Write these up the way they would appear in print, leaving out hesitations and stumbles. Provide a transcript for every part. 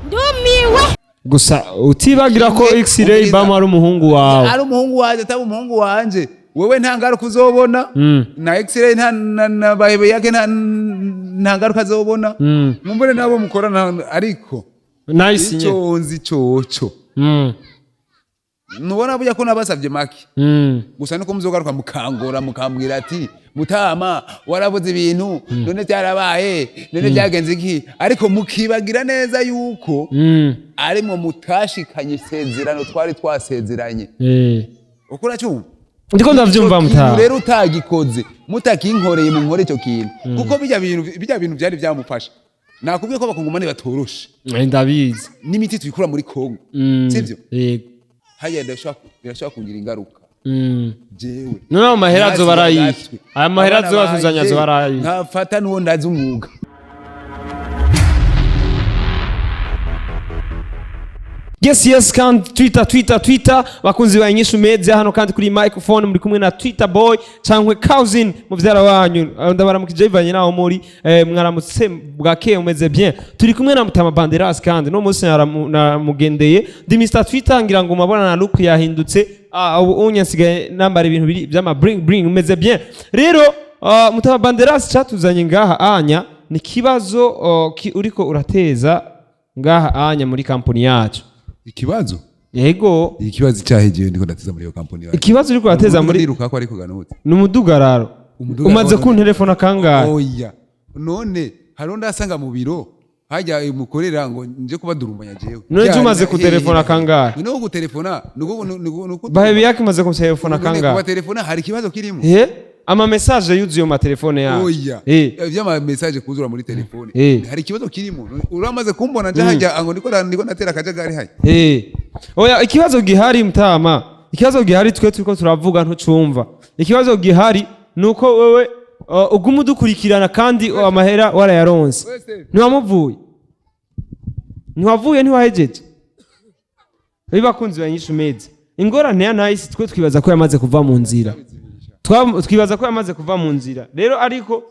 Ndumiwe. Gusa utibagira ko Kimwe, X-Ray umviriza. Bama ari umuhungu wawe. Ari umuhungu wanje, ataba umuhungu wanje, wewe nta ngaruka uzobona. Na X-ray nta na bahebe yake nta ngaruka azobona. Mumbure nabo mukorana, ariko Nice nye. icyo nzi coco, nubona burya ko nabasavye make. Gusa nuko muzogaruka mukangora, mukambwira ati: "Mutama, waravuze ibintu, none byarabaye, none byagenze iki?" Ariko mukibagira neza yuko arimwo mutashikanye isezerano twari twasezeranye. Uko uracyumva? Ndiko ndavyumva. Ico kintu Mutaha. rero utagikoze, mutakinkoreye, munkore icyo kintu, kuko bijya bintu byari byamufasha. Nakubwiye ko abakongomani batoroshe. Ndabizi. N'imiti tuyikura muri Kongo, sivyo? Yego. Hariya birashobora kugira ingaruka. Jewe None ayo mahera azoba arayihe? Natwe, Aya mahera abana azoba atuzanye banje, azoba arayihe? nkafata n'uwo ndazi umwuga. Yes, kandi Twitter, Twitter, Twitter, bakunzi ba Inyishu Media, hano kandi kuri microphone muri kumwe na Twitter Boy cyangwa cousin muvyara wanyu. Ndabaramukije bivanye naho muri. Mwaramutse bwakeye, umeze bien? Turi kumwe na Mutama Banderas, kandi no munsi naramugendeye. Ndi Mr Twitter, ngira ngo mabona na look yahindutse. Ubu unye nsigaye nambara ibintu biri by'ama bling bling, umeze bien. Rero Mutama Banderas, cyatuzanye ngaha anya ni kibazo uriko urateza ngaha anya muri kampuni yacu. Ikibazo? Yego. Ikibazo cyahejewe ndiko ndateza muri iyo kampuni yawe? Ikibazo uriko urateza muri Ndiruka ko ariko ganutse. Ni umudugararo. Umudugararo. Umaze kuntelefona kangahe? Oya, none hari undi asanga mu biro hajya mukorera ngo nje kubadurumbanya jewe? None ejo umaze kutelefona kangahe? None gutelefona nuko Bahebi yake umaze kutelefona none kangahe? Kuba hari ikibazo kirimo? Ama message yuzuye mu matelefone yawe. Oya, vy'ama message kuzura muri telefone, hari ikibazo kirimo? Uramaze kumbona nje hajya ngo ndiko natera akajagari hajya. Oya, ikibazo gihari mutama, ikibazo gihari twe turiko turavuga ntucumva. Ikibazo gihari nuko wewe uguma udukurikirana kandi amahera warayaronse. Wese. Ntiwamuvuye, ntiwavuye, ntiwahejeje. Bibakunzi ba Inyishu Media, ingorane ya Nice twe twibaza ko yamaze kuva mu nzira. Twibaza ko yamaze kuva mu nzira rero, ariko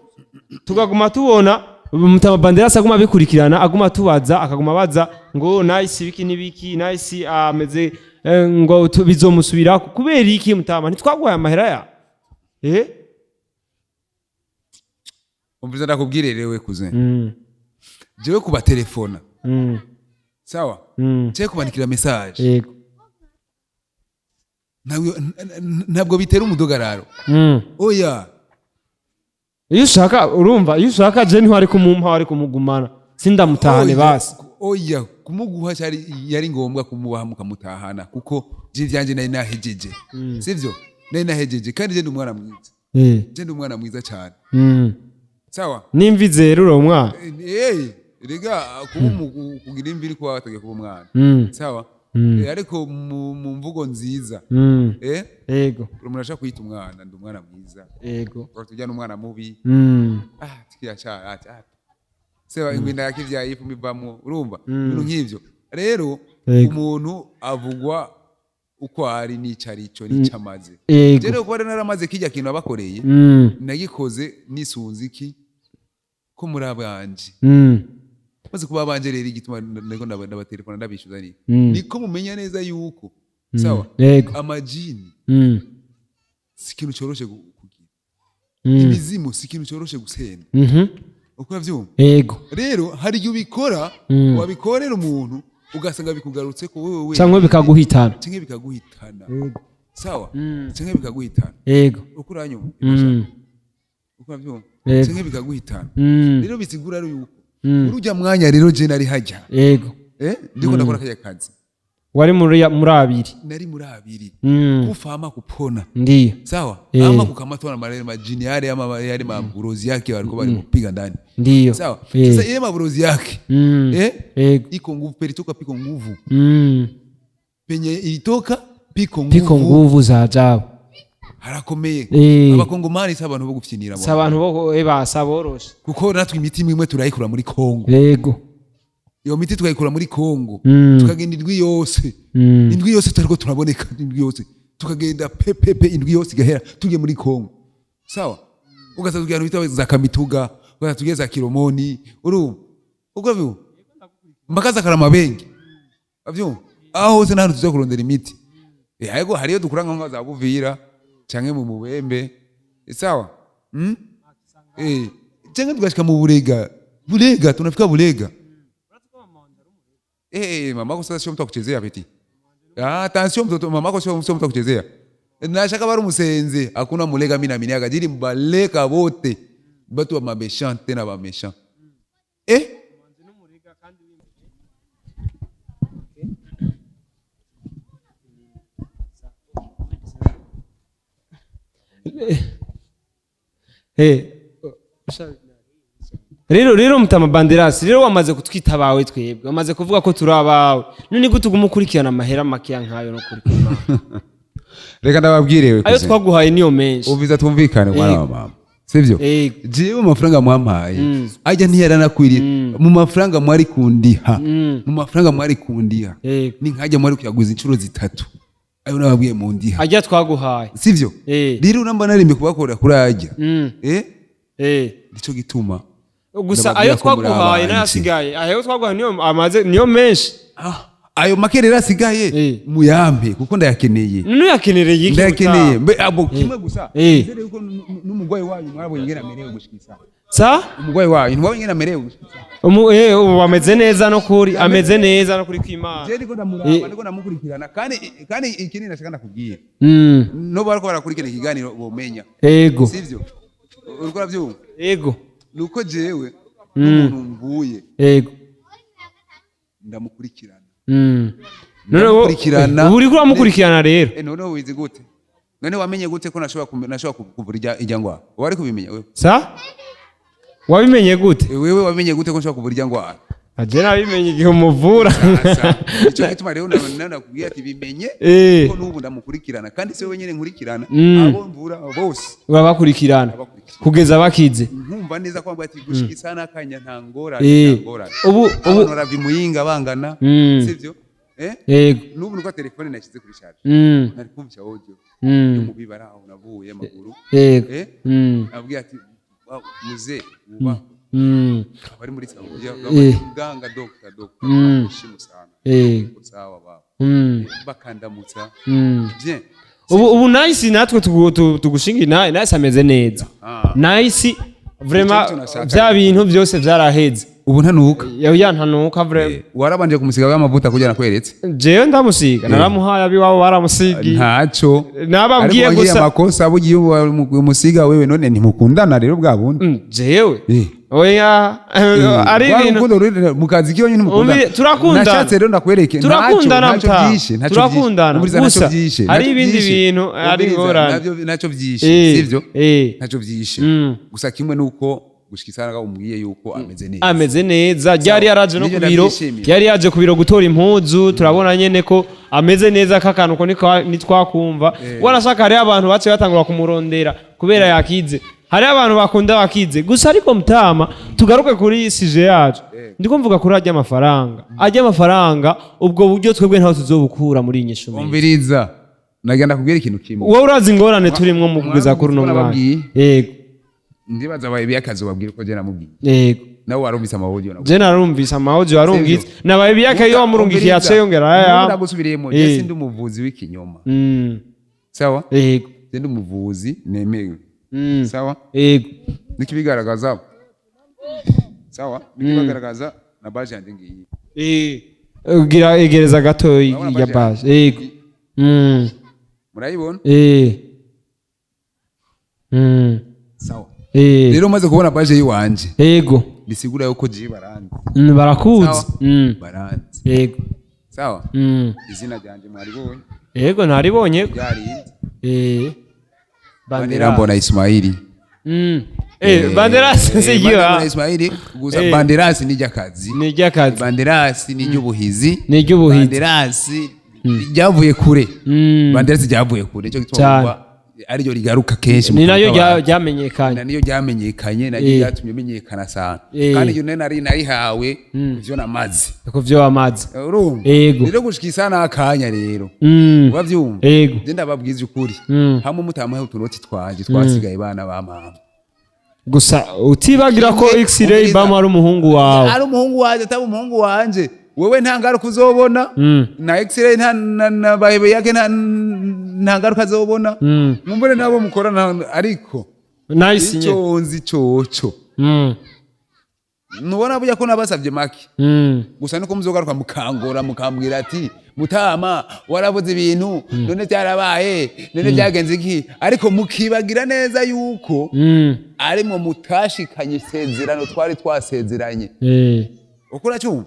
tugaguma tubona Mutama Banderas aguma abikurikirana, aguma tubaza, akaguma abaza ngo Nice biki n'ibiki, Nice ameze ngo bizomusubirako. Kubera iki Mutama? Ntitwaguhaye amahera ya Umviza ndakubwire rewe cousin, jewe kuba telefona, sawa, jewe kubandikira message, ntabwo bitera umudugararo. Oya. Iyo ushaka, urumva, iyo ushaka je ntiwari kumumpa, wari kumugumana sindamutahane. Oya, Basi. Oya, kumuguha cyari yari ngombwa kumubaha mukamutahana, kuko je ibyanjye nari nahejeje, sivyo? Nari nahejeje, kandi je ndi umwana mwiza. Je ndi umwana mwiza cyane. Sawa. N'imvi zera uri umwana. Rega kuba kugira imvi iri kuba watangiye kuba umwana. Sawa. Ariko mu mvugo nziza, umuntu ashaka kwita umwana, ndi umwana mwiza. Tujya n'umwana mubi. Ah, tukiyachara ati ah sewa ingwinda yakivyaye ifu ivamwo, urumva ibintu nk'ivyo rero. Umuntu avugwa uko ari n'ico arico n'ico amaze. Rero kuba rero naramaze kirya kintu abakoreye, nagikoze nisunze iki ko muri abanje. Maze kuba abanje rero, igituma nariko ndabatelefona ndabishyuza ni niko mumenya neza yuko sawa. Amajini si ikintu coroshe kugira. Imizimu si ikintu coroshe gusenda. Uko uravyumva? Yego. Rero hari igihe ubikora, wabikorera umuntu ugasanga bikugarutse ko wewe wenyine. Cyangwa bikaguhitana. Canke bikaguhitana, sawa, canke bikaguhitana. Uko uranyumva? Uko uravyumva? Yego. Canke bikaguhitana. Rero bisigura rero yuko urujya mwanya rero je nari hajya, ndiko ndakora kajya kazi. Wari muri abiri. Nari muri abiri, kufa ama kupona. Ndiyo. Sawa. Ama kukamatwa na marele majini yale ama yale maburozi yake walikuwa bali kupiga ndani. Sawa. Sasa ile maburozi yake, iko nguvu pelitoka piko nguvu, penye ilitoka piko nguvu. Piko nguvu za ajabu. Harakomeye. Abakongomani si abantu bo gupfinira. Si abantu bo basa boroshe. Kuko natwe imiti imwe turayikura muri Kongo. Iyo miti tukayikura muri Kongo, tukagenda indwi yose, indwi yose turiko turaboneka, indwi yose tukagenda pepepe, indwi yose igahera tugiye muri Kongo, sawa. Ugaza tugira bita za Kamituga, ugaza tugiye za Kiromoni, urumva uko bibu. Mpaka za Karamabengi, avyumva? Aho hose nta tuza kurondera imiti. Ariko hariyo dukura nka za Buvira canke mu Mubembe. Sawa? Canke tugashika mu Burega. Burega, tunafika Burega. Mamako sasa sio mtu wa kuchezea, petit. Ah, attention mtoto, mamako sio mtu wa kuchezea. Nashaka bari umusenze, hakuna mulega mimi naaminiaga jili mbaleka bote. Batu wa ma méchant tena ba méchant. Rero mutama Banderasi, rero wamaze kutwita abawe, twebwe wamaze kuvuga ko turi abawe, none gute uguma ukurikirana amahera makeya nkayo no kuri kw'Imana? Reka ndababwire we. Ayo Cousin. twaguhaye niyo menshi. Uviza tumvikane, mwana wa mama. Sivyo? Yego. Jewe amafaranga mwampaye ajya ntiyaranakwiriye mu mafaranga mwari kundiha. Mu mafaranga mwari kundiha. Yego. Ni nkajya mwari kuyaguza inshuro zitatu. Ayo nababwiye mundiha. Ajya twaguhaye. Sivyo? Eh. Rero namba narimbe kubakorera kuri ajya. Eh. Nico gituma Gusa ndababwira ayo ko muri twaguhaye abanje. n'ayasigaye, ayo twaguhaye niyo amaze, niyo menshi. Ah, ayo make rero asigaye muyampe kuko ndayakeneye. None uyakenereye iki? Ndayakeneye. Mutama? Mbe abo kimwe gusa. Eh. Nizere yuko n'umugwayi wanyu mwabonye ingene amerewe gushika isaha. Sa? Umugwayi wanyu ntimwabonye ingene amerewe gushika isaha. Ubu ameze neza no kuri, ameze neza no kuri kw'Imana. Je ndiko ndamuraba, ndiko ndamukurikirana, kandi ikindi nashaka ndakubwira. No bariko barakurikirana ikiganiro bomenya. Ego. Sivyo? Uriko uravyumva? Ego. Nuko jewe n'umuntu mvuye Ego. ndamukurikirana. None Ndamukurikirana. ubu uriko uramukurikirana rero. None wizi gute? None wamenye gute ko nashobora kuvura ijya ngwara? Wari kubimenya wewe? Sa? Wabimenye gute? Wewe wamenye gute ko nshobora kuvura ijya ngwara? Aje nabimenye igihe umuvura. Sasa, nico gituma rero nakubwiye ati bimenye ko n'ubu ndamukurikirana, kandi si wewe nyene nkurikirana, abo mvura bose. Urabakurikirana Abakurikirana. kugeza bakize. Nkumva neza ko ati gushika isaha n'akanya nta ngorane, nta ngorane. Ubu Abantu barava imuyinga bangana, sivyo? Yego. N'ubu nuko telefone nashyize kuri charge, nari kumvisha audio y'umubibara aho navuye amaguru. Yego. Abwiye ati: "Wow, muze uba abari muri Saudiya, muganga, doctor, doctor, shimu sana." Sawa baba. Bakandamutsa. Bien. Ubu Nice, natwe tugushingira Nice ameze neza. Ah. Nice vraiment. Nicyo nashaka. Bya bintu byose byaraheze. Ubu ntanuka. Ya, ntanuka vraiment. Warabanje kumusiga amavuta kugira nakweretse? Jewe ndamusiga, naramuhaye, abiwabo baramusigiye. Ntaco. Nababwiye Ariko wagiye gusa. amakosa bugiye umusiga wewe, none ntimukundana rero bwa bundi. Jewe oya, ari Rwa ibintu rukundo ruri mu kazi kiyo ntimukundana. Umvire, turakundana. Nashatse rero ndakwereke. Turakundana, ntacyo mta. byishe, ntacyo Turakundana. byishe. Umviriza, ntacyo Gusa, byishe, hari ntacyo ibindi byishe. bintu, hari Umviriza, ingorane. ntacyo byishe, sivyo? Ntacyo byishe. Gusa kimwe nuko gushika isaha umubwiye yuko ameze neza. Ameze neza, ryari yaraje no Nibyo ku biro. ndabyishimiye. Yari yaje ku biro gutora impuzu, turabona nyene ko ameze neza, kakantu ko nitwakumva wanashaka. Hariho abantu baciye batangura kumurondera kubera yakize, hariho abantu bakunda bakize gusa. Ariko mutama, tugaruke kuri sujet yacu. Ndiko mvuga kuri arya amafaranga, arya amafaranga, ubwo buryo twebwe ntaho tuzobukura muri iyi nyishu. Umviriza, nagenda kubwira ikintu kimwe. Wowe urazi ingorane turimwo mu kugeza kuri uno mwanya. Nababwiye. Yego. Ndibaza abaye by'akazi wabwira uko je namubwiye. Yego. Nawe warumvise ama audio nawe. Je narumvise ama audio warungitse, nabaye biyaka iyo wamurungikiye yaciye yongera aya. Ndagusubiriyemo, je sindi umuvuzi w'ikinyoma. Sawa? Yego. Je ndi umuvuzi nemewe. Sawa? Yego. Nikibigaragaza, sawa, nikibigaragaza na badge yanjye ngiyi. Gira egereza gato Urabona ya badge badge. Yego. Murayibona? Eh. Sawa. Rero umaze kubona badge yiwanje, bisigura yuko je baranzi. Barakuzi. Sawa? Baranzi. Yego. Sawa? Izina ryanjye mwaribonye? Yego, ntaribonye. Ryarindi. Bandera. Mbona Ismaili. Banderas Bandera siyo. Ismaili gusa. Eh. Banderas ni ry'akazi. Ni ry'akazi. Banderas ni ry'ubuhizi. Ni ry'ubuhizi. Banderas ryavuye kure. Banderas ryavuye kure, cyo gituma Cyane. wumva ariryo rigaruka kenshi mu Ni nayo kanwa k'abantu. ryamenyekanye. Na niyo ryamenyekanye, naryo ryatumye menyekana sana. Eh. Kandi iyo nari narihawe ivyo namaze. Ku vyo wamaze. Urumva? Yego. Rero gushika isa n'akanya rero, uravyumva? Yego. Je ndababwiza ukuri, hamwe mutamuhe utunoti twanje twasigaye, bana ba mama. Gusa utibagira ko Kimwe, X-Ray umviriza. Bama ari umuhungu wawe. Ari umuhungu wanje, ataba umuhungu wanje, wewe nta ngaruka uzobona, na X-ray nta na bahebe yake nta ngaruka azobona. Mumbone nabo mukorana, ariko Nice nye. icyo nzi coco, nubona burya ko nabasabye make, gusa nuko muzogaruka mukangora, mukambwira ati: "Mutama, warabuze ibintu, none byarabaye, none byagenze iki?" Ariko mukibagira neza yuko arimwo mutashikanye isezerano twari twasezeranye. Uko uracyumva?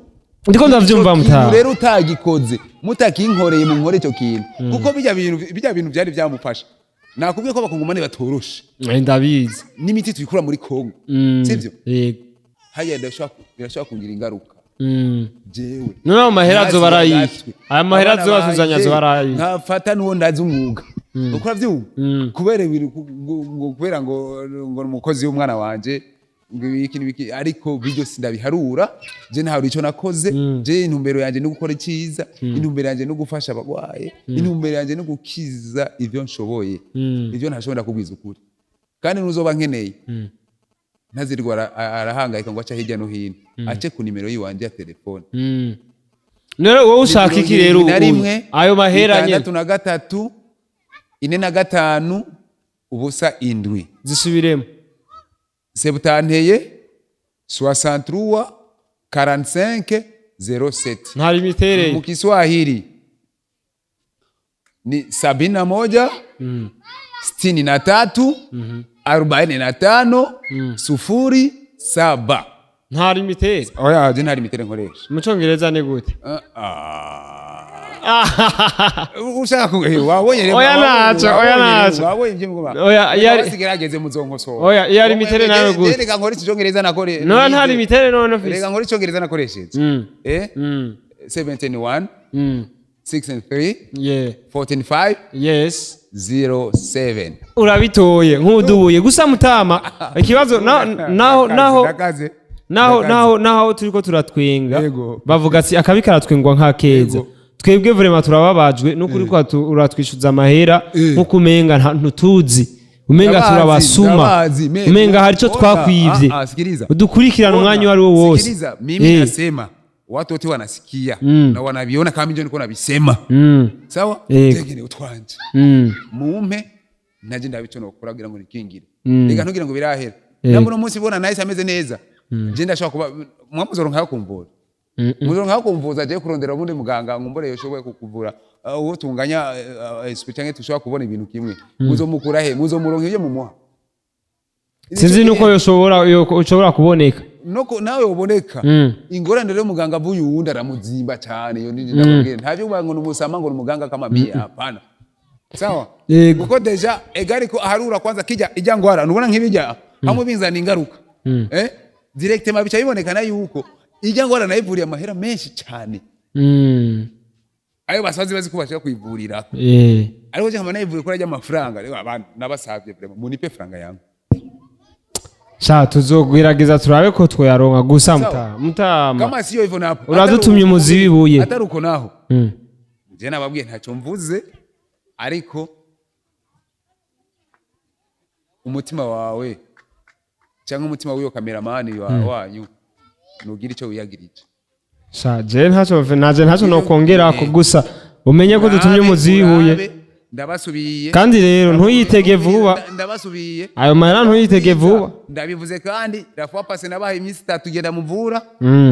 Ndiko ndavyumva. Ico kintu Mutama. rero utagikoze, mutakinkoreye, munkore icyo kintu, kuko bijya bintu byari byamufasha. Nakubwiye ko abakongomani batoroshe. Ndabizi. N'imiti tuyikura muri Kongo, sivyo? Yego. Hariya birashobora kugira ingaruka. Jewe None ayo mahera ntazi azoba arayihe? ndatwe. Aya mahera Abana azoba atuzanye banje, azoba arayihe? Nkafata n'uwo ndazi umwuga, uko uravyumva, kubera ibintu kubera ngo ni umukozi w'umwana wanje, ngo ibiki n'ibiki, ariko bijyo sindabiharura. Je ntaharura ico nakoze. Je intumbero yanje ni gukora icyiza, intumbero yanje ni gufasha abagwaye, intumbero yanje ni gukiza ivyo nshoboye. Ivyo ntashobora kubwiza ukuri, kandi nuzoba nkeneye ntazirirwa arahangayika ngo ace hirya no hino, ace ku nimero yiwanje ya telefone. None wowe ushaka iki rero na ubu? rimwe Ayo mahera nyene. 63 45 0 7. Zisubiremo. 71 63 45 07. Nta limitereye. Mu Kiswahili ni 71 63 45 0 7. Nta limitere. Oya, je nta limitere nkoresha. Mu Congereza ni gute? Ah, ah. Ushaka wabonye rero. Oya, naco, oya, naco. Wabonye ibyo ngoma. Oya, Basigerageze muzonkosora. Oya, iyo ari mitere nawe gute? Reka nkore icyongereza nakore. None nta limitere none ufise? Reka nkore icyongereza nakoresheje. 71 6 and 3 45 07. Urabitoye nk'udubuye gusa, mutama. Ikibazo naho naho Ndakaze. naho Ndakaze. naho turiko turatwenga, bavuga ati akabi karatwengwa nk'akeza. Twebwe vraiment turababajwe n'ukuri ko uratwishyuza amahera nk'uko umenga ntutuzi, umenga Ndabazi, turabasuma, ndabazi, umenga hari icyo ona, twakwivye. ah, ah, sikiliza. Udukurikirana umwanya uwo ari wo wose. Sikiliza, mimi nasema watu wote wanasikia na wanaviona kama ndio niko nabisema. Sawa? Tegene utwanje. Mumpe naje ndabico nokora kugira ngo nikingire. Reka ntugira ngo birahera. Ntabwo uno munsi bona nahise ameze neza. Je ndashobora kuba mwamuzoronka yo kumvura. Muzoronka yo kumvuza, je kurondera ubundi muganga ngumbore yoshoboye kukuvura. Uwo tunganya esprit canke tushobora kubona ibintu kimwe. Muzomukura he? Muzomuronka ibyo mumuha. Sinzi nuko yoshobora kuboneka. Noko nawe uboneka. Ingorane rero, muganga avuye uwundi aramuzimba cyane. Iyo nindi ndababwira, ntavyo kuvuga ngo numusama, ngo numuganga kama mie, hapana. Sawa? Yego. Kuko déjà egari ko aharura kwanza kijya ijya ngwara nubona nk'ibijya hamwe binzana ingaruka, directement bica bibonekana yuko ijya ngwara nayivuriye amahera menshi cyane, ayo basazi bazi ko bashaka kuyivurira, ariko je nkaba nayivuye kuri ajya amafaranga. Rero abantu nabasavye vraiment, munipe franga yangu. Sha, tuzogerageza turabe ko twoyaronka gusa. Sawa. Mutama, mutama. Kama sio hivyo napo Uradutumye umuzi w'ibuye. Atari uko naho, je nababwiye ntacyo mvuze, ariko umutima wawe cyangwa umutima w'iyo kameramani wanyu nugira icyo wiyagirije. Sha, je ntacyo naje, ntacyo nokongerako, gusa umenye ko dutumye umuzi w'ibuye. Urabe, ndabasubiye. Kandi rero ntuyitege vuba. Ndabasubiye. Ayo mahera ntuyitege vuba. Ndabivuze kandi la fois passée nabahaye iminsi 3 genda muvura,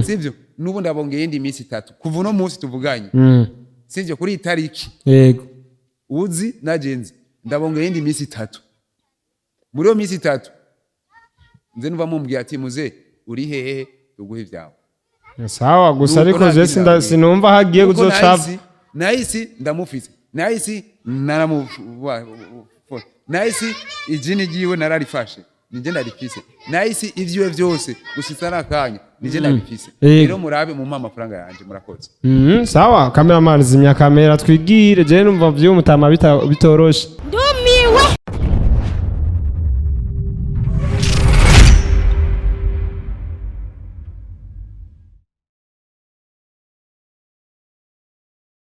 sivyo? N'ubu ndabongeye iyindi minsi 3 kuva uno munsi tuvuganye, sivyo? Kuri iyi tariki uzi nagenzi, ndabongeye iyindi minsi 3. Muri iyo minsi 3 nze nuva mumbwiye ati: "Muze, uri hehe tuguhe ibyawe." Sawa, gusa Nuko ariko je nta sinumva hagiye Kuko kuzoca. Nahisi ndamufise, nahisi naramu nahisi ijini ryiwe nararifashe, nije ndarifise. Nahisi ivyiwe vyose gushitsa n'akanya nije ndabifise. Rero murabe mumpe amafaranga yanje, murakoze. Sawa, cameraman, zimya kamera twigire. Je numva vy'umutama bitoroshe. Ndumiwe.